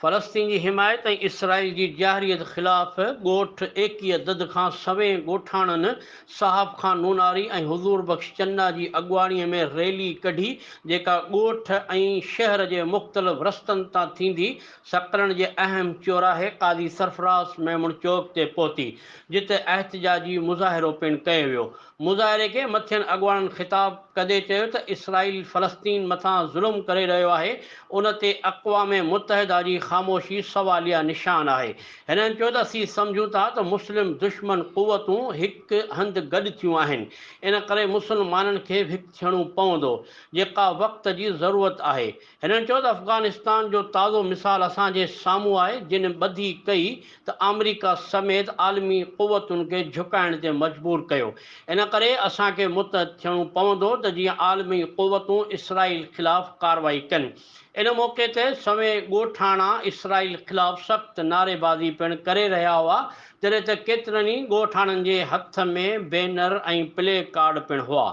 فلسطين جي حمايت ۽ اسرائيل جي جارحيت خلاف ڳوٺ ايڪيهه دد کان سوين ڳوٺاڻن صاحب خان نوناري ۽ حضور بخش چنا جي اڳواڻي ۾ ريلي ڪڍي جيڪا ڳوٺ ۽ شهر جي مختلف رستن تان ٿيندي سڪرنڊ جي اهم چوراهي قاضي سرفراز ميمڻ چوڪ تي پهتي جتي احتجاجي مظاهرو پڻ ڪيو ويو. مظاهري کي مٿين اڳواڻن خطاب ڪندي چيو ته اسرائيل فلسطين مٿان ظلم ڪري رهيو آهي ان تي اقوام متحده جي خاموشي سواليه نشان آهي. هنن چيو ته اسين سمجهون ٿا ته مسلم دشمن قوتون هڪ هنڌ گڏ ٿيون آهن ان ڪري مسلمانن کي به هڪ ٿيڻو پوندو جيڪا وقت جي ضرورت آهي. هنن چيو ته افغانستان جو تازو مثال اسان جي سامهون آهي جن ٻڌي ڪئي ته آمريڪا سميت عالمي قوتن کي جهڪائڻ تي مجبور ڪيو ان ڪري اسان کي متحد ٿيڻو پوندو ته جيئن عالمي قوتون اسرائيل خلاف ڪارروائي ڪن. ان موقعي تي سوين ڳوٺاڻا اسرائيل خلاف سخت نعريبازي پڻ ڪري رهيا هئا جڏهن ته ڪيترن ئي ڳوٺاڻن جي هٿ ۾ بينر ۽ پلي ڪارڊ پڻ هئا.